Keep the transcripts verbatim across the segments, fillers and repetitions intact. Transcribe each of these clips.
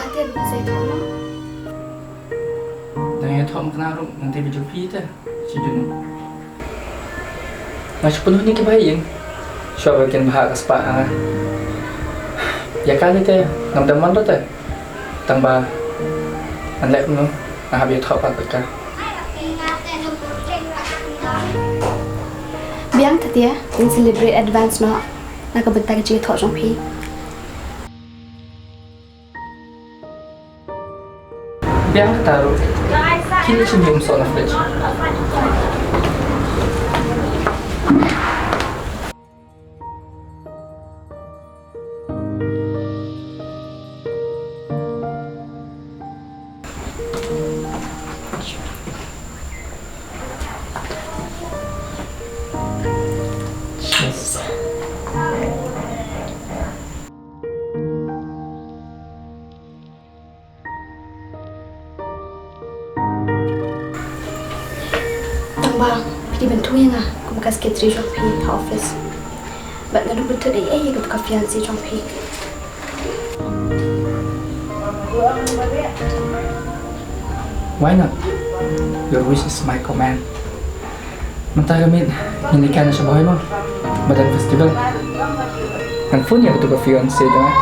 Ate ba sa ïathoh mo? Dang ïathoh ma kane ruh, nangta ba jong phi te. Shi jong. Nga shu pynhun ïa ki ba ha ïing. Shuwa ba kin bha ka spah ha nga. Ïa kane te ngam da mon ruh te. Tang ba ngan leh kumno, nga hap ïathoh pat bad ka. Biang, Tatia, ngin celebrate advance noh na ka bynta ka jingïathoh jong phi. Biang, kata ruh. Kine shim ïa u soh na fridge. Cheers. Tang ba phi dei ban tu ïa nga kum ka secretary jong phi ha office. Bad nga duh ban thut ei ei ïa ka fiancée jong phi. Why not? Your wish is my command. Mynta ka miet ngin ïa kane sha Bhoi mo. Ba don festival. Ngan phone ïa katu ka fiancée jong nga.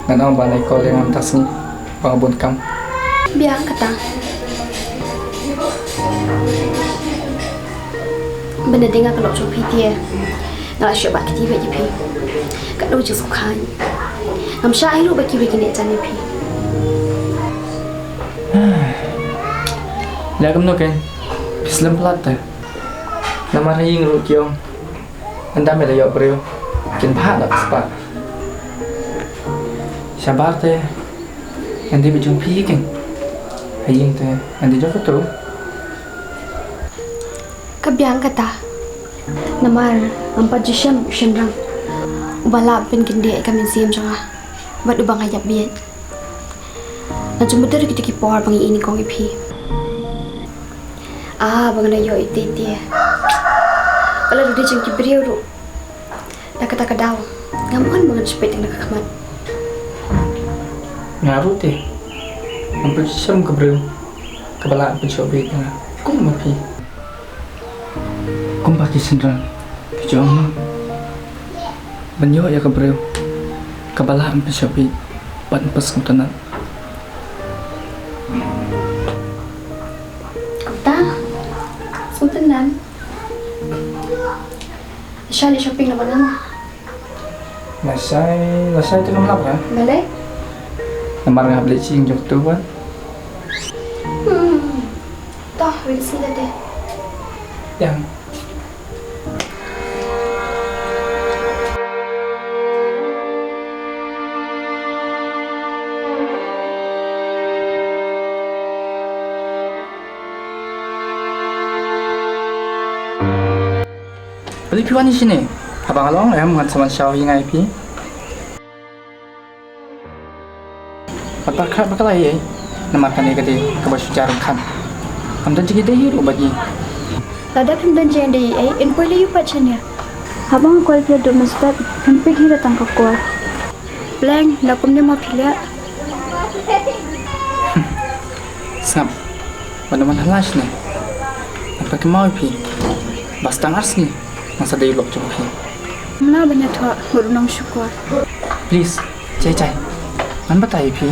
Ngan ong ba nai call ïa nga mynta sngi. Ba nga bun kam. Biang, kata. Ban da dei nga ka lok jong phi te, nga la shu bat kti bad ïa phi. Katno jingsngewkha. Ngam shah ïohi ruh ba kiwei kin ïa jan ïa phi. Leh kumno kein, phi slem palat te. Namar ha ïing ruh ki ong, ynda me la ïoh briew, kin bha na ka spah. Shabar te, ngan dei bad jong phi kein. Ha ïing te ngan dei jong katu. Ka biang kata. Namar ngam pat ju shem u shynrang uba lah ban pynkyndit ïa ka mynsiem jong nga bad uba nga ïap bieit. Nga ju mutdur kita ki por ba nga ïohi nyngkong ïa phi. Ah, ba nga la ïoh ïa te te. Ka la dei jong ki briew ruh. Na kata ka daw ngam mon ba ngan shu peit tang na ka khmat. Nga ruh te ngam pat shem ka briew kaba lah ban pynshoh bieit ïa nga kum ma phi. Kumba ki shynrang ki ju ong, ban ïoh ïa ka briew kaba lah ban pynshoh bieit bad ban pynsngewtynnat. Kumta, sngewtynnat. Lashai leit shopping na Manama. Lashai, lashai te ngam lap ka? Balei? Namar nga hap leit sha ïing jong katu wan. Hmm. Toh, wei sngewthuh te. Ïa. Balei phi wan shane? Haba nga long em ngan sa wan shaw ïa nga ïa phi. Bad pyrkhat ba ka la ïai namar kane ka dei kaba shu jar ryngkat. Ngam don jingïadei hi ruh bad ngi. Lada phim don jingïadei ei ei, yn poi lei pat shane. Haba nga call phi haduh mynstep, phim pick hi da tang ka call. Blank, da kumne mo phi leh. Sngap. Ban da man hala shane. Ngan pynkynmaw ïa phi ba sa tang ar sngi ngan sa dei u lok jong phi. Mano ban ïathoh ngut u nongshukor? Please, Jai Jai. Ngan batai ïa phi.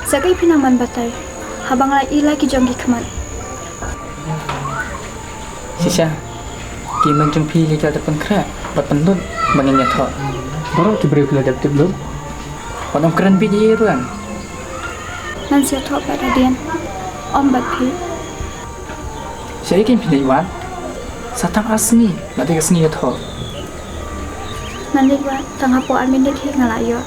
Sa kaei phi nang ban batai? Haba nga la ïohi la ki jong ki khmat. Shisha, ki hynmen jong phi leit la da pynkhreh bad pynlut ba ngin ïathoh. Baroh ki briew ki la dep tip lut. Wat nym kren bieit ïa i ruh em. Ngan sa ïathoh bad hadien. Ym bad phi. Shaei kein phi leit wad? Sa tang ar sngi bad dei ka sngi ïathoh. Ngan leit wad tang hapoh ar minit hi nga la ïoh.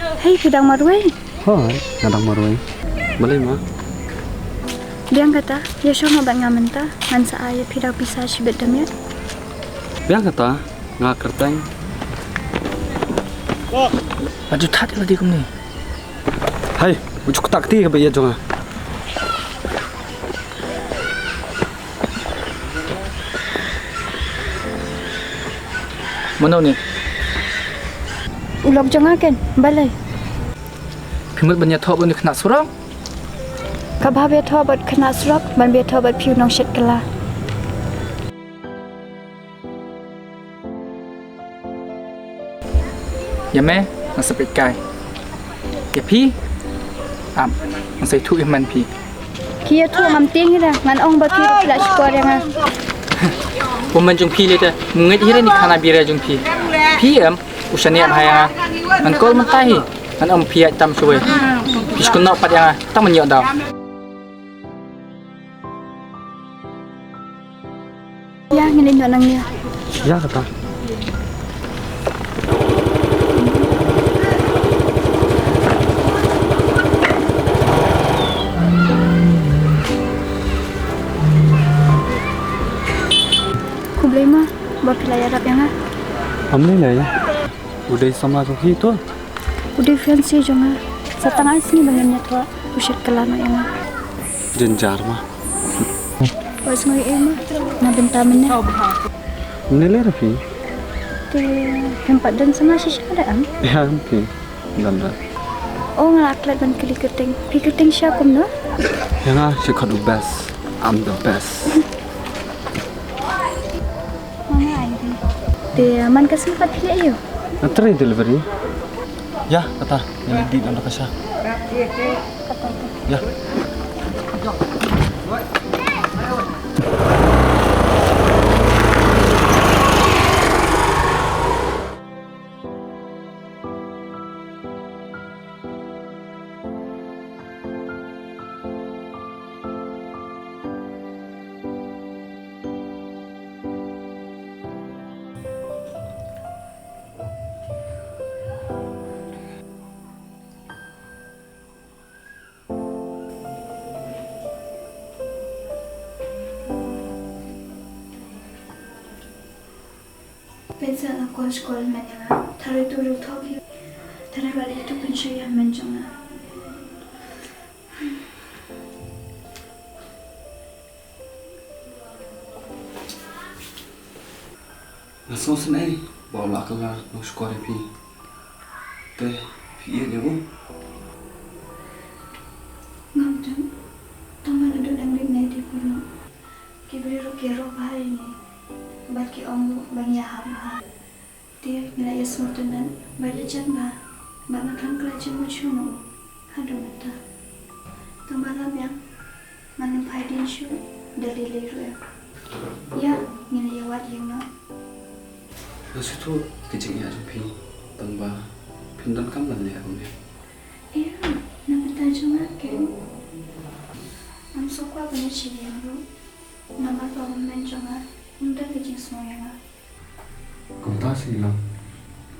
Hei, phi dang marwei? Hooid, nga dang marwei. Balei ma? Biang kata, ïa shong noh bad nga mynta, ngan sa ai ïa phi da u pisa shibit da miet. Biang kata, nga kyrteng. Aju that ïa lade kumne. Hei, u ju kata kti ka ba ïa jong nga. Mano ne? U lok jong nga ken, balei? Phi mut ban ïathoh bad u khynnah surok? Ka bha ba ïathoh bad khynnah surok, ban ba ïathoh bad phi u nongshit kylla. Ïa me, nga sa peit kai. Ïa phi, ap, nga sa ïathuh ïa man phi. Ki ïathuh ngam tieng hi da, ngan ong ba phi ruh phi la shukor ïa nga. U man jong phi lei te, ngeit hi da ni khana bira jong phi. Phi em, u shaniah bha ïa nga. Ngan call mynta hi, ngan ong phi ïaid tam shuwei. Phi shu kynnoh pat ïa nga, tang ban ïoh daw. Ïa, ngin ïa nangne. Ïa kata. Khublei ma, ba phi la ïarap ïa nga. Am lei lei. U dei samla jong phi to? U dei fiancé jong nga. Sa tang ai sngi ba ngin ïathoh, u shit kylla noh ïa nga. Jynjar ma. Wat sngew ei ma, na bynta mynne. Mynne lei ruh phi? Te phim pat don samla shisha da em? Ïa phi. Don da. Oh, nga la klet ban kylli kyrteng. Phi kyrteng sha kumno? Ïa nga shu khot u Best. I'm the best. Te man ka sngi pat phi leh aiu? Nga trei delivery. Ïa, kata, nga leit dih noh da ka sha. Ïa. Pynshai la kol skol men ïa nga. Tharai tu ruh thok hi. Tharai ba lei tu pynshai ïa men jong nga. Nga sngewsynei ba u la kylla nongshukor ïa phi. Te phi ïeit ïa u? Ngam tip. Tang ba naduh dang rit naduh pura. Ki briew ruh ki ïaroh bha ïa ngi. Bad ki ong ruh ba ngi ïahap bha. Te ngi la ïasngewtynnat bad ïajan bha. Bad nga khlem kylla jingmut shuh na u haduh mynta. Tang ba la biang. Ngan ym phai dien shuh, da lei lei ruh ïa. Ïa, ngin ïa wad ïing noh. Nga sngewthuh ka jingïaid jong phi, tang ba phim donkam ban leh kumne. Ïa, na bynta jong nga ken. Ngam sngewkwah ban leit sha ïing ruh. Namar ba u hynmen jong nga um don ka jingsngew ïa nga. Kumta shi lang.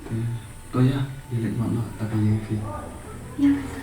Te, to ïa, ngi leit map noh da ka ïing phi. Ïa kata.